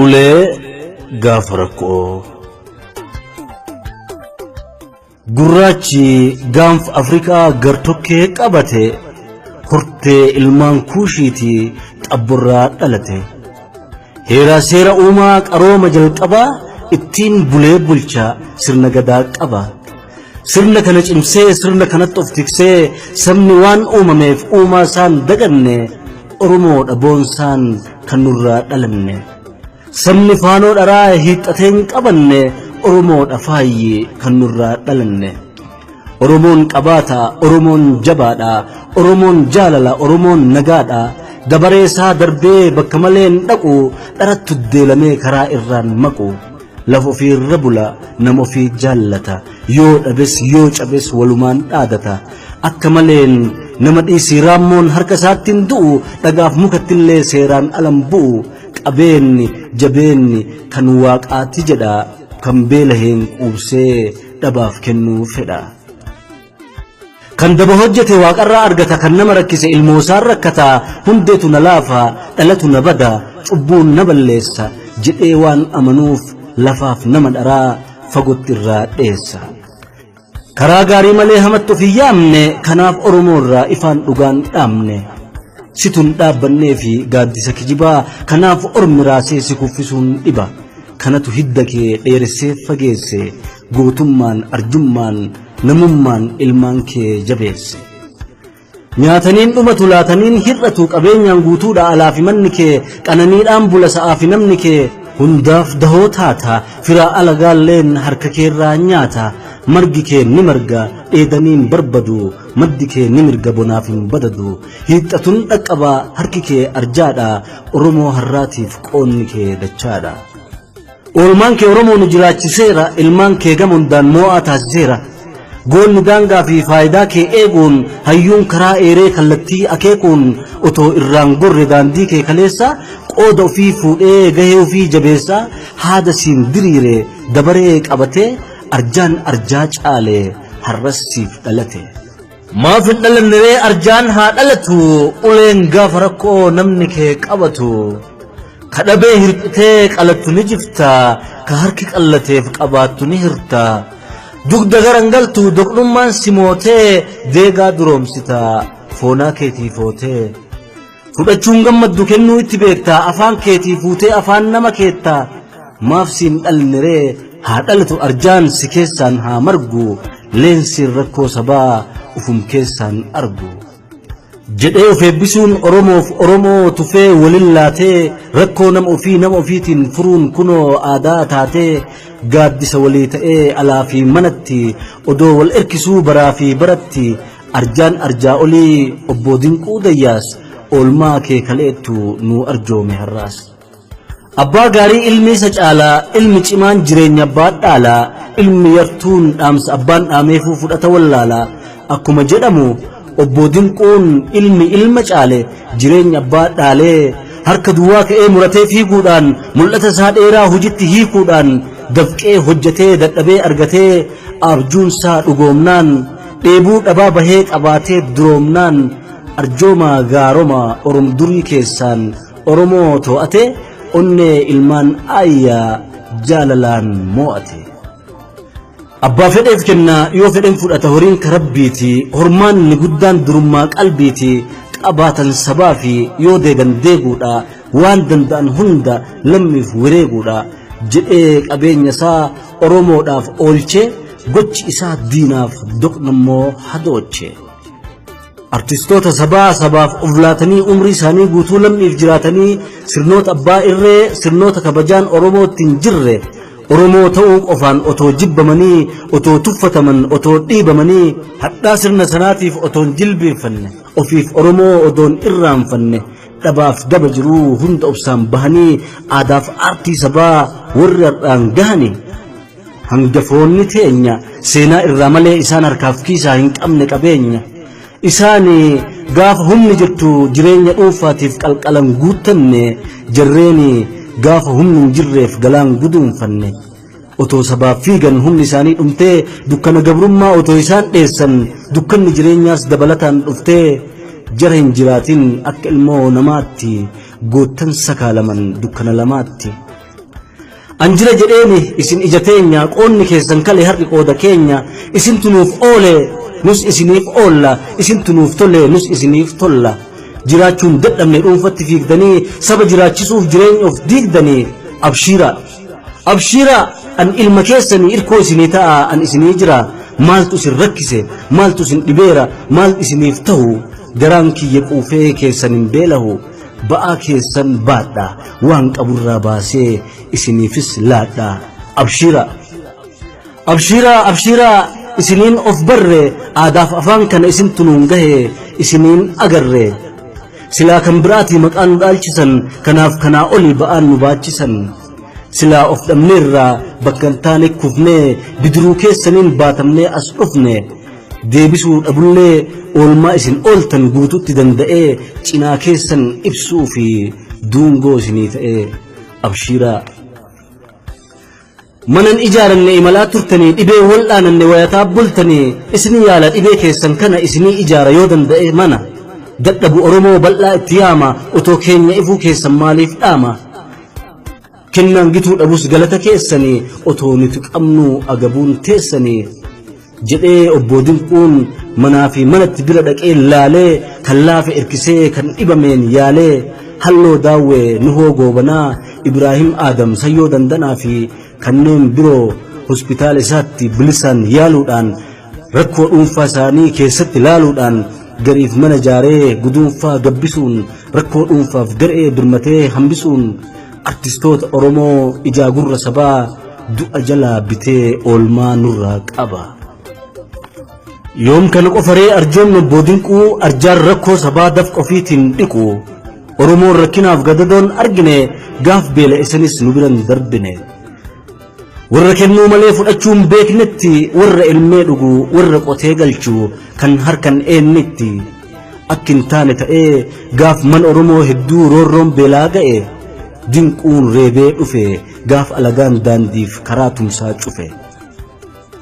Ulee gaafa rakkoo. Gurraachi gaanfa Afrikaa gartokkee qabate hortee ilmaan kuushiitii xabborraa dhalate. Heeraa seera uumaa qarooma jalqabaa ittiin bulee bulcha sirna gadaa qaba. Sirna kana cimsee sirna kanatti of tiksee sabni waan uumameef uumaa isaan daganne Oromoodha boonsaan kan nurraa dhalanne. Sabni faanoo dharaa hiixxatee hin qabanne Oromoodha faayyi kan nurraa dhalanne. Oromoon qabaata, Oromoon jabaadha, Oromoon jaalala, Oromoon nagaadha. Dabaree isaa darbee bakka malee hin dhaqu, dharatti uddeelamee karaa irraan maqu. Lafa ofii irra bula, nama ofii jaallata. Yoo dhabes yoo cabes walumaan dhaadata. Akka maleen nama dhiisii raammoon harka isaatti hin du'u, dhagaaf mukattillee seeraan alan bu'u. Qabeenni jabeenni kan waaqaati jedha, kan beelaheen quubsee dhabaaf kennuu fedha. Kan daba hojjete waaqarraa argata, kan nama rakkise ilmoosaan rakkata, hundeetu na laafa, dhalatu na bada, cubbuun na balleessa jedhee waan amanuuf lafaaf nama dharaa fagotti irraa dheessa. Karaa gaarii malee hamatti of hin yaamne, kanaaf Oromoo irraa ifaan dhugaan dhaamne. Situn dhaabbannee fi gaaddisa kijibaa, kanaaf ormi raasee si kuffisuun dhiba. Kanatu hidda kee dheeressee fageesse, gootummaan, arjummaan, namummaan ilmaan kee jabeesse. Nyaataniin dhumatu laataniin hir'atu qabeenyaan guutuudha alaa fi manni kee qananiidhaan bula sa'aa fi namni kee hundaaf dahoo taata firaa alagaalleen harka keerraa nyaata margi kee ni marga dheedaniin barbadu maddi kee ni mirga bonaaf hin badadu hiixxatun dhaqqaba harki kee arjaadha Oromoo har'aatiif qoonni kee dachaadha. Oolmaan kee Oromoo nu jiraachiseera, ilmaan kee gama hundaan moo'aa taasiseera. Goonni daangaa fi faayidaa kee eeguun, hayyuun karaa eeree kallattii akeekuun, otoo irraan gorre daandii kee kaleessa, qooda ofii fuudhee gahee ofii jabeessa, haada siin diriire dabaree qabatee, arjaan arjaa caale har'as siif dhalate. Maaf hin dhalanne ree arjaan haa dhalatu uleen gaafa rakkoo namni kee qabatu. Ka dhabee hirphitee qalattu ni jifta ka harki qallateef qabaattu ni hirta. Dugda garan galtu doqnummaan si mootee deegaa duroomsita foonaa keetii footee. Fudhachuun gammaddu kennuu itti beekta afaan keetii fuutee afaan nama keetta. Maaf siin dhalne ree haa dhalatu arjaan si keessaan haa margu leensiin rakkoo sabaa ufum keessaan argu. Jedhee of eebbisuun Oromoof Oromoo tufee walin laatee rakkoo nama ofii nama ofiitiin furuun kunoo aadaa taatee gaaddisa walii ta'ee alaa fi manatti odoo wal erkisuu baraa fi baratti arjaan arjaa olii obbo Dinquu Dayyaas oolmaa kee kaleettu nuu arjoome har'aas. Abbaa gaarii ilmi isa caalaa, ilmi cimaan jireenya abbaa dhaalaa, ilmi yartuun dhaamsa abbaan dhaameefuu fudhata wallaalaa. Akkuma jedhamu obbo Dinquun ilmi ilma caale jireenya abbaa dhaalee harka duwwaa ka'ee muratee fiiguudhaan mul'ata isaa dheeraa hojitti hiikuudhaan dafqee hojjetee dadhabee argatee abjuunsaa dhugoomnaan dheebuu dhabaa bahee qabaatee duroomnaan arjooma gaaroma orom durii keessaan Oromoo too'ate onnee ilmaan aayyaa jaalalaan moo'ate. Abbaa fedheef kenna yoo fedhen fudhata horiin ka rabbiiti hormaanni guddaan durummaa qalbiiti qabaatan sabaa fi yoo deegan deeguudha waan danda'an hunda lammiif wareeguudha jedhee qabeenya isaa Oromoodhaaf oolchee gochi isaa diinaaf doqnammoo hadooche. Artistoota sabaa sabaaf of laatanii umrii isaanii guutuu lammiif jiraatanii sirnoota abbaa irree sirnoota kabajaan Oromootti hin jirre Oromoo ta'uu qofaan otoo jibbamanii otoo tuffataman otoo dhiibamanii hadhaa sirna sanaatiif otoo hin jilbeeffanne ofiif Oromoo odoon irraanfanne dhabaaf daba jiruu hunda obsaan bahanii aadaaf aartii sabaa warri har'aan gahanii hangafoonni teenya seenaa irraa malee isaan harkaaf kiisaa hin qabne qabeenya. Isaan gaafa humni jirtu jireenya dhuunfaatiif qalqalan guuttanne jarreen gaafa humni hin jirreef galaan guduunfanne. Otoo sabaaf fiigan humni isaanii dhumtee, dukkana gabrummaa otoo isaan dheessan dukkanni jireenyaas dabalataan dhuftee, jara hin jiraatin akka ilmoo namaatti goottan sakaalaman dukkana lamaatti. An jira jedheeni isin ija teenya, qoonni keessan kale har'i qooda keenya, isintu nuuf oole nus isiniif oolla, isintu nuuf tole nus isiniif tolla. Jiraachuun dadhabne dhuunfatti fiigdanii, saba jiraachisuuf jireenya of diigdanii. Abshiiraa abshiiraa, an ilma keessanii irkoo isinii ta'a, an isinii jira. Maaltu isin rakkise? Maaltu isin dhibeera? Maal isiniif ta'u? Garaan kiyya quufee keessan hin beelahu. Ba'aa keessan baadha, waan qaburraa baasee isiniifis laadha. Abshiiraa abshiiraa abshiiraa, isiniin of barre, aadaaf afaan kana isintu nuun gahe, isiniin agarre. Silaa kan biraatii maqaa nu dhaalchisan, kanaaf kanaa olii ba'aan nu baachisan. Silaa of dhabneerraa bakka hin taane kufnee, bidiruu keessaniin baatamnee as dhufne. Deebisuu dhabullee oolmaa isin ooltan guututti danda'ee cinaa keessan ibsuu fi duungoo isinii ta'ee. Abshiiraa. Manan ijaaranne imalaa turtanii, dhibee wal dhaananne wayataa bultanii, isinii yaala dhibee keessan kana, isinii ijaara yoo danda'e mana. Dadhabu Oromoo bal'aa itti yaama, otoo keenya ifuu keessan maaliif dhaama? Kennaan gituu dhabus galata keessanii, otoo nuti qabnuu agabuun teessanii, jedhee obbo Dinquun manaa fi manatti bira dhaqee laalee, kan laafe erkisee kan dhibameen yaalee, Halloo Daawwee, Nuhoo Goobanaa, Ibraahim Aadam, Sayyoo Dandanaa fi kanneen biroo hospitaala isaatti bilisaan yaaluudhaan, rakkoo dhuunfaa isaanii keessatti laaluudhaan, gariif mana ijaaree guduunfaa gabbisuun, rakkoo dhuunfaaf garee birmatee hambisuun, artistoota Oromoo ijaa gurra sabaa du'a jalaa bitee oolmaa nurraa qaba. Yoom kana qofaree arjoomni obbo Dinquu, arjaan rakkoo sabaa dafqa ofiitiin dhiqu. Oromoon rakkinaaf gadadoon argine, gaaf beela isinis nu biran darbine. Warra kennuu malee fudhachuun beeknetti, warra ilmee dhugu, warra qotee galchu, kan harkan eennitti. Akki hin taane ta'ee gaaf mana Oromoo hedduu roorroon beelaa ga'e, Dinquun reebee dhufe gaaf alagaan daandiif karaa tumsaa cufe.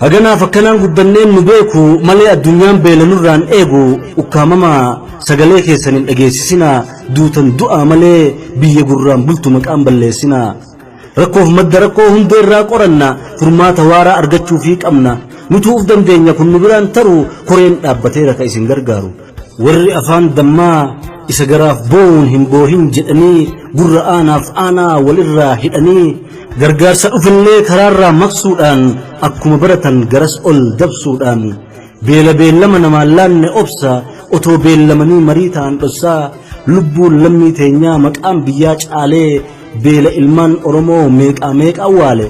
Haganaaf akkanaan guddanneen nu beeku malee, addunyaan beela nurraan eegu. Ukkaamamaa sagalee keessan hin dhageessisinaa, duutan du'aa malee biyya gurraan bultu maqaan balleessinaa. Rakkoof madda rakkoo hundee irraa qoranna, furmaata waaraa argachuufii qabna. Nutuu uf dandeenya, kun nu biraan taru, koreen dhaabbateera ka isin gargaaru. Warri afaan dammaa isa garaaf boo'uun hin boohin jedhanii, gurra aanaaf aanaa walirraa hidhanii, gargaarsa dhufillee karaarraa maqsuudhaan, akkuma baratan garas ol dabsuudhaan, beela beellama namaan laanne obsa, otoo beellamanii marii ta'an dhossaa, lubbuun lammii teenyaa maqaan biyyaa caalee beela ilmaan Oromoo meeqaa meeqa awwaale.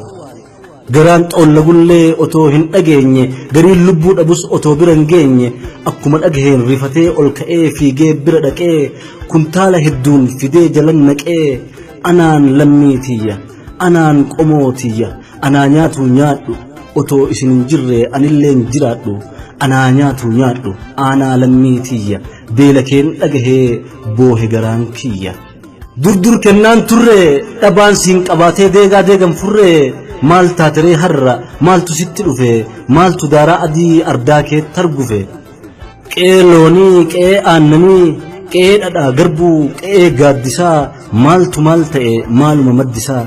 Garaan xoollagullee otoo hin dhageenye, gariin lubbuu dhabus otoo bira hin geenye, akkuma dhagaheen rifatee ol ka'ee fiigee bira dhaqee, kuntaala hedduun fidee jalan naqee, anaan lammii tiyya, anaan qomoo tiyya, anaa nyaatu nyaadhu, otoo isin hin jirre anilleen jiraadhu, anaa nyaatu nyaadhu, aanaa lammii tiyya, beela keen dhagahee boohe garaan kiyya. Dur kennaan turre, dhabaan siin qabaatee deegaa deegan furree, maal taateree har'a? Maaltu sitti dhufe? Maaltu daaraa adii ardaa kee targufe? Qe'ee loonii, qe'ee aannanii, qe'ee dhadhaa garbuu, qe'ee gaaddisaa, maaltu maal ta'e? Maaluma maddisaa?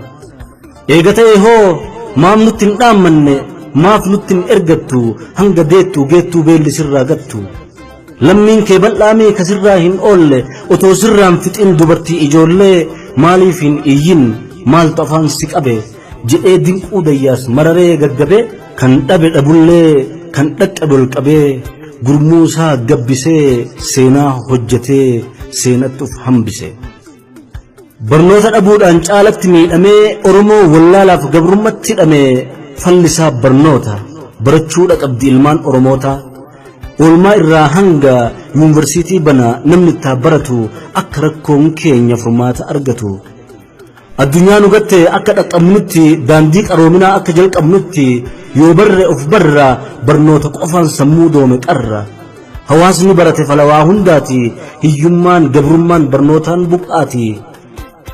Eega ta'e hoo maaf nutti hin dhaammanne? Maaf nutti hin ergattu? Hanga deettu geettuu beelli sirraa gattu. Lammiin kee bal'aamee ka sirraa hin oolle, otoo sirraan fixin dubartii ijoollee, maaliif hin iyyin? Maaltu afaan si qabe? Jedhee Dinquu Dayyaas mararee gaggabee, kan dhabe dhabullee kan dhaqqabe ol qabee, gurmuusaa gabbisee seenaa hojjetee seenatti of hambise. Barnoota dhabuudhaan caalatti miidhamee, Oromoo wallaalaaf gabrummaatti hidhame, fallisaa barnoota barachuudha qabdi ilmaan Oromootaa. Oolmaa irraa hanga yuunivarsiitii bana, namni itti baratu, akka rakkoon keenya furmaata argatu. Addunyaa nu gatte akka dhaqqabnutti, daandii qaroominaa akka jalqabnutti, yoo barre of barra, barnoota qofaan sammuu doome qarra. Hawaasni barate falawaa hundaati, hiyyummaan gabrummaan barnootaan buqqaati.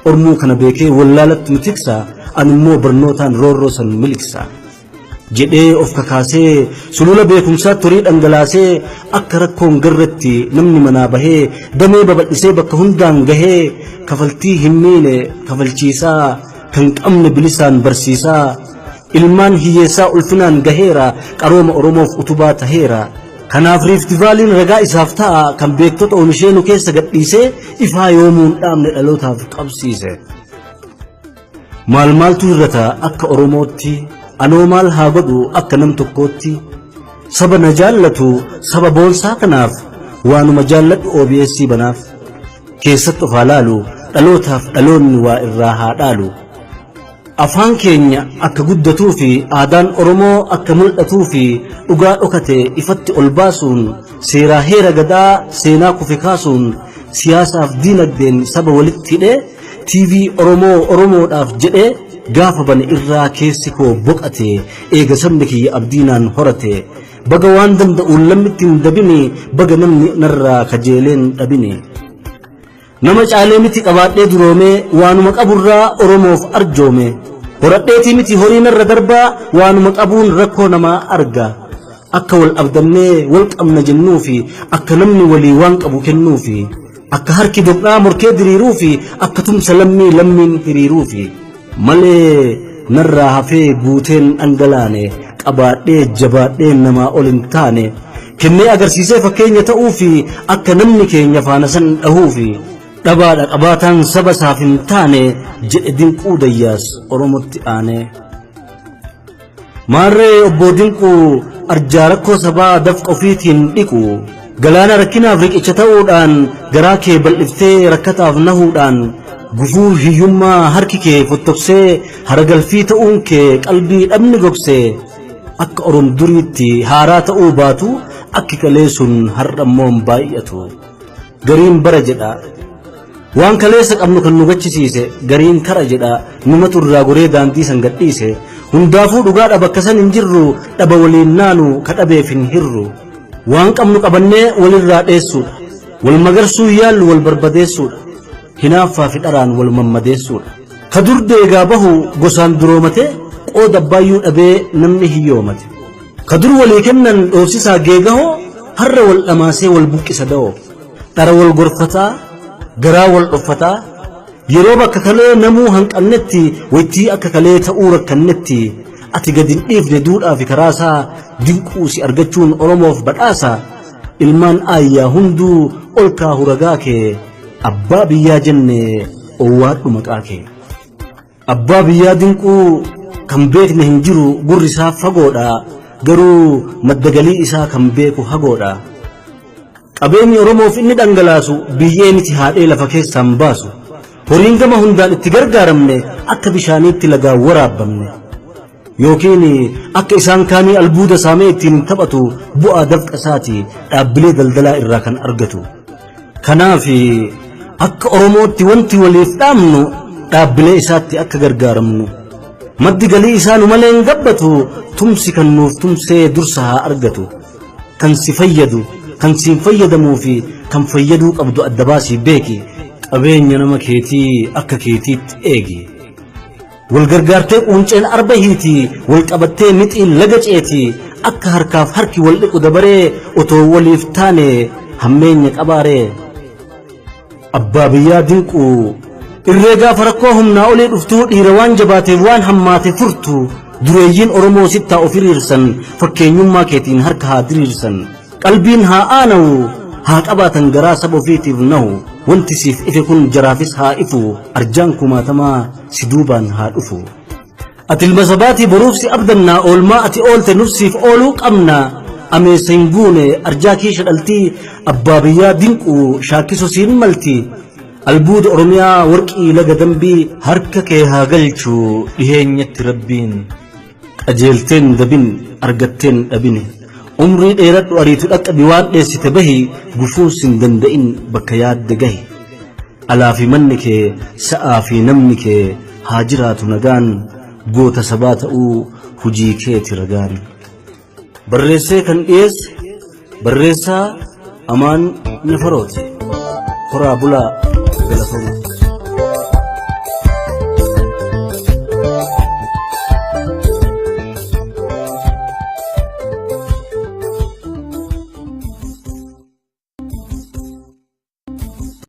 Ormuu kana beekee wallaalatti nu tiksa, ani immoo barnootaan roorroo san miliqsa. Jedhee of kakaasee sulula beekumsaatti horii dhangalaasee akka rakkoon garratti namni manaa bahee damee babal'isee bakka hundaan gahee kafaltii hin miine kafalchiisaa kan qabne bilisaan barsiisaa ilmaan hiyyeessaa ulfinaan gaheera qarooma Oromoof utubaa taheera. Kanaaf Riifti Vaaliin ragaa isaaf ta'a kan beektota oomishee nu keessa gadhiisee ifaa yoomuu hin dhaamne dhalootaaf qabsiise. Maal maaltu hir'ata akka Oromootti anoo maal haa godhu akka nam tokkootti saba na jaallatu saba boonsaa kanaaf waanuma jaalladhu OBS banaaf keessatti of haa laalu dhalootaaf dhaloonni waa irraa haa dhaalu. Afaan keenya akka guddatuu fi aadaan Oromoo akka mul'atuu fi dhugaa dhokate ifatti ol baasuun seeraa heera gadaa seenaa kufe kaasuun siyaasaaf diinagdeen saba walitti hidhee TV Oromoo Oromoodhaaf jedhee gaafa bane irraa keessi koo boqate eega sabni kiyya abdiinaan horate baga waan danda'uun lammitti hin dabini baga namni narraa kajeeleen dhabini. Nama caalee miti qabaadhee duroomee waanuma qaburraa Oromoof arjoome. Horadheetii miti horii narra darbaa waanuma qabuun rakkoo namaa arga. Akka wal abdannee wal qabna jennuufi akka namni walii waan qabu kennuufi akka harki doqnaa morkee diriiruufi akka tumsa lammii lammiin hiriiruufi malee narraa hafee guuteen dhangalaane qabaadhee jabaadhee namaa ol hin taane kennee agarsiisee fakkeenya ta'uufi akka namni keenya faana san dhahuufi dhabaadha qabaataan saba isaaf hin taane jedhe Dinquu Dayyaas Oromotti aanee. Maarree obbo Dinquu arjaa rakkoo sabaa dafqa ofiitiin dhiqu galaana rakkinaaf riqicha ta'uudhaan garaa kee bal'iftee rakkataaf nahuudhaan gufuu hiyyummaa harki kee fottoksee haragalfii ta'uun kee qalbii dhabni gogsee akka Orom duriitti haaraa ta'uu baatu akki kalee sun har'a immoo hin baay'atu. Gariin bara jedha. Waan kaleessa qabnu kan nu gachisiise gariin kara jedha numatu irraa goree daandii san gadhiise hundaafuu dhugaadha bakka san hin jirru dhaba waliin naanu ka dhabeef hin hirru. Waan qabnu qabannee walirraa dheessuudha. Wal magarsuu yaallu wal barbadeessuudha. Hinaaffaa fi dharaan wal mammadeessuudha. Ka dur deegaa bahu gosaan duroomate qooda abbaayyuu dhabee namni hiyyoomate. Ka dur walii kennan dhoofsisaa geegahoo har'a wal dhamaasee wal buqqisa da'oo. Dhara wal gorfataa garaa wal dhoffataa yeroo bakka kalee namuu hanqannetti waytii akka kalee ta'uu rakkannetti ati gad hin dhiifne duudhaa fi karaasaa dinquu si argachuun Oromoof badhaasa ilmaan aayyaa hunduu ol kaahu ragaa kee abbaa biyyaa jenne owwaadhu maqaa kee. Abbaa biyyaa dinquu kan beekne hin jiru gurri isaa fagoodha garuu madda galii isaa kan beeku hagoodha. Qabeenyi Oromoof inni dhangalaasu biyyee miti haadhee lafa keessaan baasu. Horiin gama hundaan itti gargaaramne akka bishaaniitti lagaan waraabbamne. Yookiin akka isaan kaanii albuuda saamee ittiin hin taphatu bu'aa dafqa isaati dhaabbilee daldalaa irraa kan argatu. Kanaaf akka Oromootti wanti waliif dhaamnu dhaabbilee isaatti akka gargaaramnu. Maddi galii isaa nu malee hin gabbatu tumsi kan nuuf tumsee dursa haa argatu. Kan si fayyadu, kan siin fayyadamuu fi kan fayyaduu qabdu adda baasii beeki. Qabeenya nama keetii akka keetiitti eegi. Wal gargaartee quunceen arba hiiti, wal qabattee mixiin laga ceeti, akka harkaaf harki wal dhiqu dabaree otoo waliif taane hammeenya qabaaree. Abbaa biyyaa dinquu irree gaafa rakkoo humnaa olii dhuftuu dhiira waan jabaateef waan hammaate furtu dureeyyiin Oromoo sittaa of hiriirsan fakkeenyummaa keetiin harka haa diriirsan. Qalbiin haa aanawu haa qabaatan garaa saba ofiitiif nahu wanti siif ife kun jaraafis haa ifu arjaan kumaatamaa si duubaan haa dhufu. Ati ilma sabaatii boruuf si abdannaa oolmaa ati oolte nuf siif ooluu qabna ameessa hin guune arjaa kiisha dhaltii abbaa biyyaa dinqu shaakkisu siin malti albuuda Oromiyaa warqii laga dambii harka kee haa galchu dhiheenyatti rabbiin. Qajeelteen dabin argatteen dhabine umrii dheeradhu ariitu dhaqqabi waan dheessite bahi gufuun sin danda'in bakka yaadde gahi. Alaa fi manni kee sa'aa fi namni kee haa jiraatu nagaan goota sabaa ta'uu hujii keeti ragaan. Barreessee kan dhiyeesse barreessaa Amaan Nafarooti. Horaa bulaa galatooma.